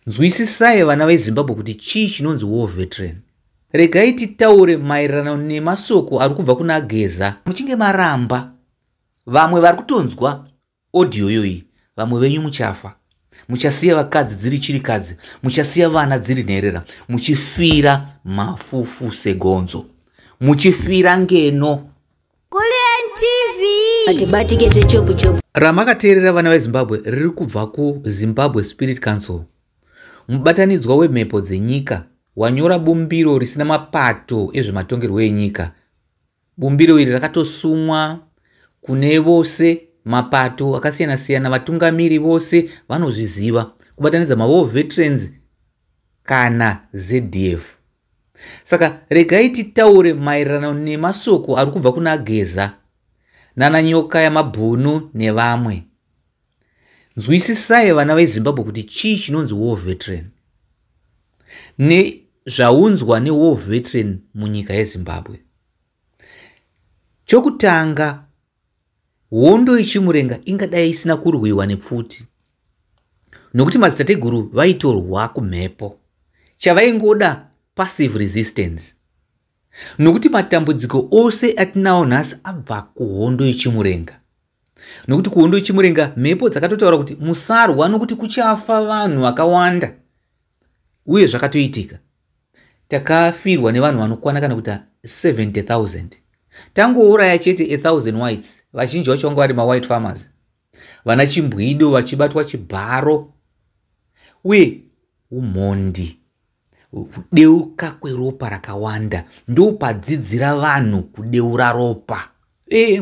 Nzwisisai vana veZimbabwe kuti chii chinonzi war veteran. Regai titaure maererano nemasoko ari kubva kuna Geza. Muchinge maramba, vamwe vari kutonzwa audio iyoyi, vamwe venyu muchafa. Muchasiya vakadzi dziri chirikadzi, muchasiya vana dziri nherera, muchifira mafufu segonzo, muchifira ngeno. Kulliant TV. Atibatike zvechopu chopu. Ramakateerera vana veZimbabwe riri kubva kuZimbabwe Spirit Council. Mubatanidzwa wemhepo dzenyika wanyora bumbiro risina mapato ezvematongerwo enyika. Bumbiro iri rakatosumwa kune vose mapato akasiyana-siyana, vatungamiri vose vanozviziva, kubatanidza mawar veterans kana ZDF. Saka regai titaure maererano nemasoko ari kubva kuna Geza nana Nyoka yamabhunu nevamwe. Nzwisisai vana veZimbabwe kuti chii chinonzi war veteran nezvaunzwa newar veteran munyika yeZimbabwe. Chokutanga, hondo yeChimurenga ingadai isina kurwiwa nepfuti, nokuti madzitateguru vaitorwa kumhepo. Chavaingoda passive resistance, nokuti matambudziko ose atinawo nhasi abva kuhondo yeChimurenga. Nokuti kuhondo yeChimurenga mhepo dzakatotaura kuti musarwa nokuti kuchafa vanhu vakawanda, uye zvakatoitika. Takafirwa nevanhu vanokwana kana kuita 70,000. Tangouraya chete 1,000 whites, vazhinji vacho vanga vari mawhite farmers, vana chimbwido vachibatwa chibharo, uye umhondi, kudeuka kweropa rakawanda. Ndopadzidzira vanhu kudeura ropa.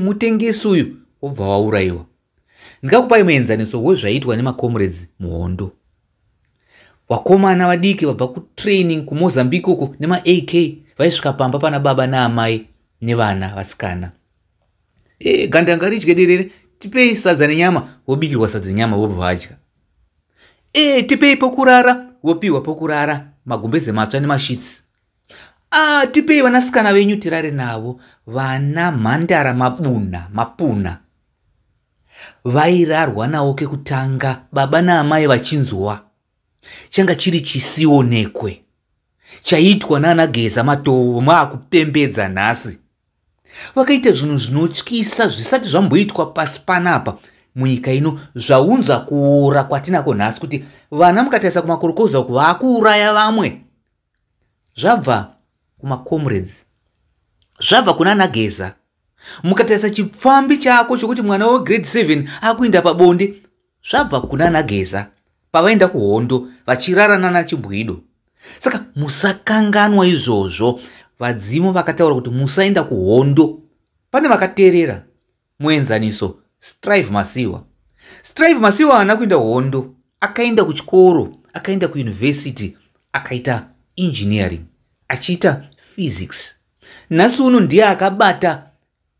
Mutengesi uyu wobva waurayiwa. Ndingakupai muenzaniso wezvaiitwa nemacomrades muhondo. Vakomana vadiki vabva kutraining kuMozambique uko nema-AK vaisvika pamba pana baba naamai nevana vasikana. Gandanga ridye derere, tipei sadza nenyama, vobikirwa sadza nenyama vobva vadya. Tipei pokurara, vopiwa pokurara, magumbeze matsva nemashitsi. Tipei vanasikana venyu tirare navo. Vana mhandara mabuna mapuna vairarwa navo kekutanga, baba naamai vachinzwa. Changa chiri chisionekwe chaiitwa nana Geza Matovo maakupembedza nhasi. Vakaita zvinhu zvinotyisa zvisati zvamboitwa pasi panapa munyika ino, zvaunza kuora kwatinako nhasi, kuti vana mukatarisa kumakorokoza uku vaakuuraya vamwe. Zvabva kumacomrades, zvabva kuna naGeza. Mukatarisa chipfambi chako chokuti mwana wegrade 7 akuenda pabonde, zvabva kuna naGeza pavaenda kuhondo vachirara nana Chibwido. Saka musakanganwa izvozvo. Vadzimu vakataura kuti musaenda kuhondo, pane vakateerera. Muenzaniso, Strive Masiwa. Strive Masiwa haana kuenda hondo, akaenda kuchikoro, akaenda kuuniversity, akaita engineering, achiita physics. Nhasi uno ndiye akabata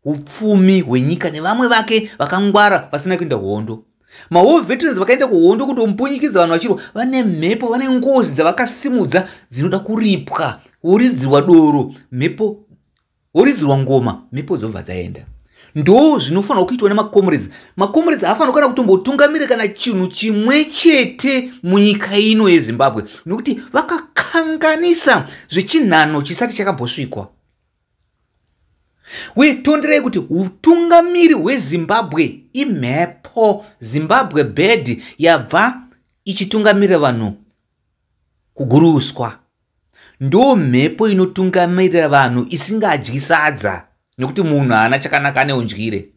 upfumi hwenyika nevamwe vake vakangwara vasina kuenda hondo. Mawar veterans vakaenda kuhondo kundombunyikidza vanhu vachirwa, vane mhepo, vane ngozi dzavakasimudza dzinoda kuripwa. Woridzirwa doro, mhepo, woridzirwa ngoma, mhepo dzobva dzaenda. Ndo zvinofanirwa kuitwa nemacomrades. Macomrades haafanirwa kana kutombotungamira kana chinhu chimwe chete munyika ino yeZimbabwe, nokuti vakakanganisa zvechinhano chisati chakambosvikwa. Uye tonderai kuti utungamiri hweZimbabwe imhepo. Zimbabwe bed yabva ichitungamirira vanhu kuguruswa, ndo mhepo inotungamirira vanhu isingadyi sadza, nekuti munhu haana chakanaka, ane undyire.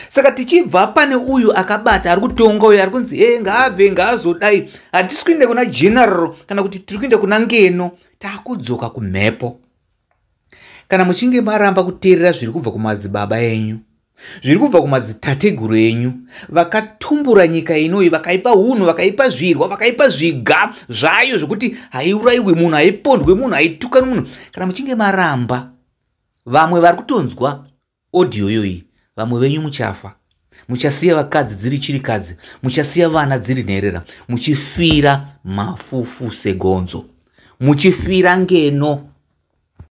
Saka tichibva pane uyu akabata ari kutonga, uyu ari kunzi ngaabve, ngaazodai, hatisi kuenda kuna general kana kuti tiri kuenda kuna ngeno, taakudzoka kumhepo. Kana muchinge maramba kuteerera zviri kubva kumadzibaba enyu, zviri kubva kumadzitateguru enyu vakatumbura nyika inoyi, vakaipa unhu, vakaipa zvirwa, vakaipa zviga zvayo zvokuti haiurayiwi munhu, haipondwe munhu, haitukani munhu, kana muchinge maramba, vamwe vari kutonzwa audio iyoyi, vamwe venyu muchafa. Muchasiya vakadzi dziri chirikadzi, muchasiya vana dziri nherera, muchifira mafufu segonzo, muchifira ngeno.